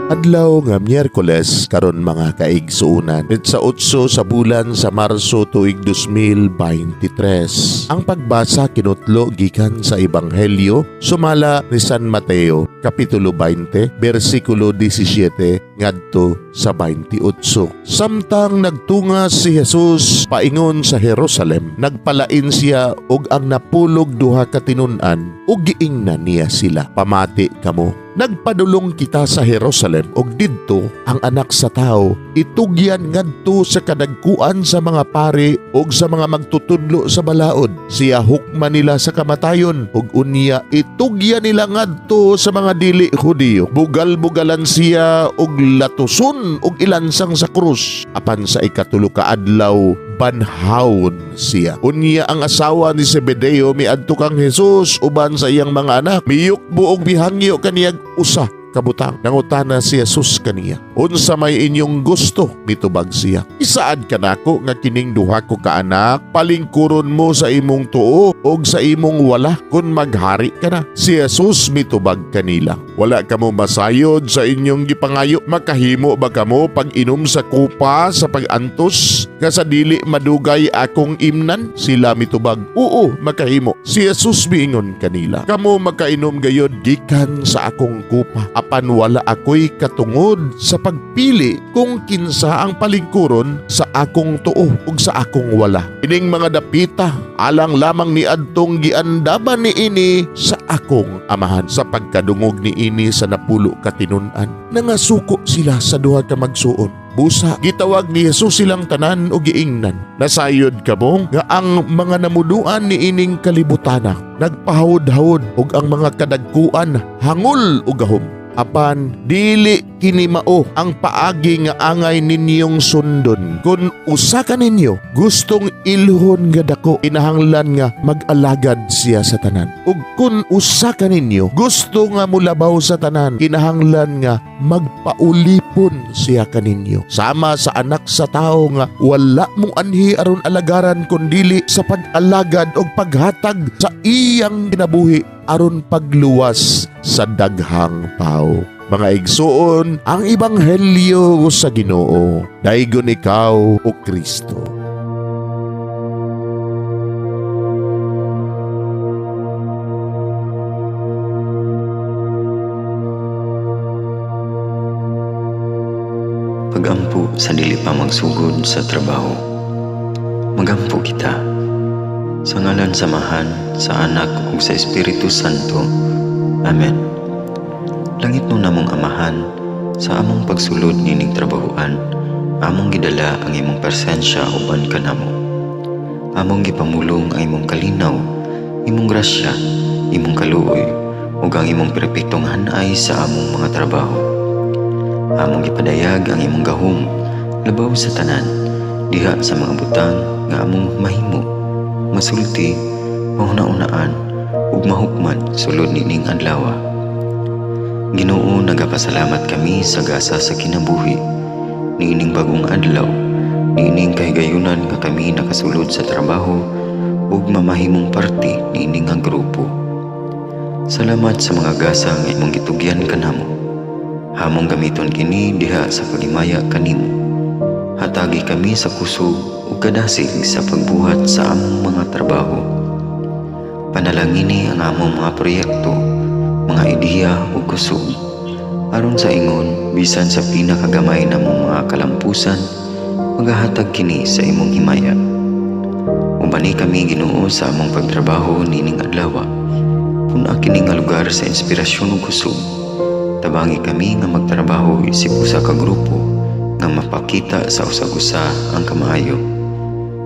Adlaw nga Miyerkules karon, mga kaigsuonan. Sa 8 sa bulan sa Marso tuig 2023. Ang pagbasa kinutlo gikan sa Ebanghelyo sumala ni San Mateo, kapitulo 20, bersikulo 17 ngadto sa 28. Samtang nagtunga si Jesus paingon sa Jerusalem, nagpalain siya og ang napulog duha ka tinun-an ug giingnan niya sila, "Pamati kamo. Nagpadulong kita sa Jerusalem ug didto ang Anak sa Tao itugyan ngadto sa kadagkuan sa mga pari ug sa mga magtutudlo sa balaod. Siya hukman nila sa kamatayon ug unya itugyan nila ngadto sa mga dili Hudiyo. Bugal-bugalan siya ug latuson ug ilansang sa krus. Apan sa ikatulo ka adlaw banhawon siya." Unya ang asawa ni Zebedeo miadto kang Jesus uban sa iyang mga anak. Miyukbo og mihangyo kaniyag usa ka butang. Nangutana si Jesus kaniya, "Unsa may inyong gusto?" Mitubag siya, "Isaad kanako nga kining duha ko ka anak palingkuron mo sa imong tuo og sa imong wala kung maghari ka na." Si Jesus mitubag kanila, "Wala kamo masayod sa inyong gipangayo. Makahimo ba kamo pag-inom sa kupa sa pag-antos nga sa dili madugay akong imnan?" Sila mitubag, "Oo, makahimo." Si Jesus miingon kanila, "Kamo makainom gayod gikan sa akong kupa, apan wala ako'y katungod sa pagpili kung kinsa ang palingkuron sa akong tuo ug sa akong wala. Ining mga dapita alang lamang ni adtong giandaman ni ini sa akong Amahan." Sa pagkadungog ni ini sa napulo ka tinun-an, nangasuko sila sa duha ka magsuon. Busa, gitawag ni Jesus silang tanan ug giingnan, "Nasayod kamo nga ang mga namunuan ni ining kalibutana nagpahawod-hawod ug ang mga kadagkuan hangol og gahom. Apan dili kini mao ang paagi nga angay ninyong sundon. Kung usa ka ninyo gustong ilhon nga dako, kinahanglan nga mag-alagad siya sa tanan. Ug kung usa ka ninyo gusto nga mulabaw sa tanan, kinahanglan nga magpaulipon siya kaninyo. Sama sa Anak sa Tao nga wala mo anhi aron alagaran kundili sa pag-alagad og paghatag sa iyang kinabuhi aron pagluwas sa daghang tao." Mga igsuon, ang ebanghelyo sa Ginoo. Daygon ikaw, o Kristo. Pagampo sa dili pa magsugod sa trabaho. Magampo kita. Sa ngalan sa Amahan, sa Anak ug sa Espiritu Santo. Amen. Langitnon namong Amahan, sa among pagsulod nining trabahoan, among gidala ang imong presensya uban kanamo. Among gipamulong ang imong kalinaw, imong grasya, imong kaluoy, ug ang imong perpektong hanay sa among mga trabaho. Among gipadayag ang imong gahom labaw sa tanan diha sa mga butang nga among mahimo, masulti, mahuna-unaan ug mahukman sulod nining adlaw. Ginoo, nagapasalamat kami sa gasa sa kinabuhi niining bagong adlaw, niining kahigayunan nga kami nakasulod sa trabaho ug mamahimong parte niini nga grupo. Salamat sa mga gasa nga imong gitugyan kanamo. Among gamiton kini diha sa paghimaya kanimo. Hatagi kami sa kusog ug kadasig sa pagbuhat sa among mga trabaho. Panalangini ang among mga proyekto, mga ideya ug kusog. Aron sa ingon, bisan sa pinakagamay namong mga kalampusan, magahatag kini sa imong himaya. Ubani kami, Ginoo, sa among pagtrabaho nining adlaw. Pun-a kini nga lugar sa inspirasyon ug kusog. Tabangi kami nga magtrabaho isip usa ka grupo nga mapakita sa usag-usa ang kamaayo.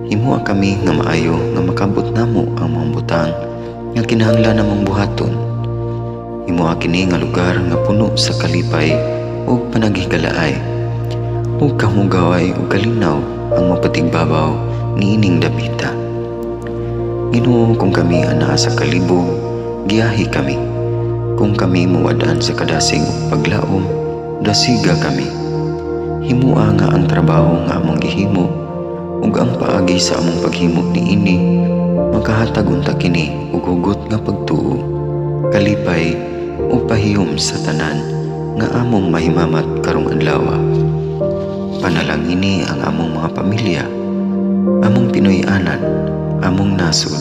Himoa kami nga maayo nga makabot namo ang mga butang nga kinahanglan namong buhaton. Himoa kini nga lugar nga puno sa kalipay ug panaghigalaay. Ug kahugaway ug kalinaw ang mapatigbabaw niining dapita. Ginoo, kung kami anaa sa kalibog, giyahi kami. Kung kami muwad-an sa kadasig ug paglaom, dasiga kami. Himoa nga ang trabaho nga among gihimo ug ang paagi sa among paghimo niini makahatag unta kini og hugot nga pagtuo, kalipay ug pahiyom sa tanan nga among mahimamat karong adlaw. Panalangini ang among mga pamilya, among Pinoy-anan, among nasod.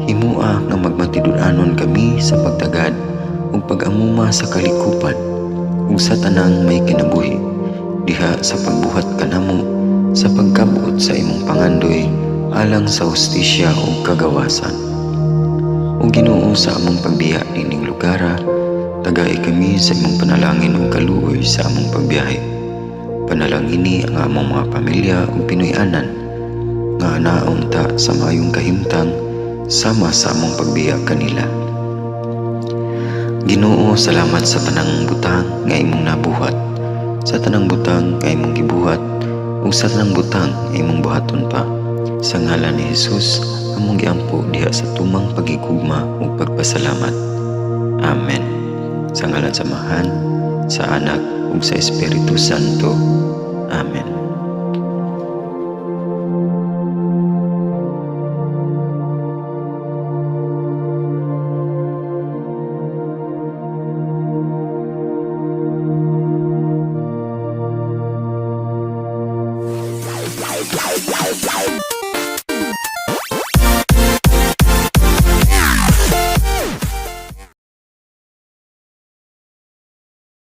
Himua nga magmatinud-anon kami sa pagtagad ug pag-amuma sa kalikupan ug sa tanang may kinabuhi diha sa pagbuhat kanamo sa pagkabot sa imong pangandoy alang sa hustisya ug kagawasan. O Ginoo, sa among pagbiya nining lugara, tagai kami sa imong panalangin ug kaluoy sa among pagbiyahe. Panalangini ang among mga pamilya ug Pinoy-anan nga anaon ta sa maayong kahimtang sama sa among pagbiya kanila. Ginoo, salamat sa tanang butang nga imong nabuhat, sa tanang butang nga imong gibuhat, ug sa tanang butang nga imong buhaton pa. Sa ngalan ni Jesus, among giampo diha sa tumang pagigugma ug pagpasalamat. Amen. Sa ngalan sa Amahan, sa Anak ug sa Espiritu Santo. Amen.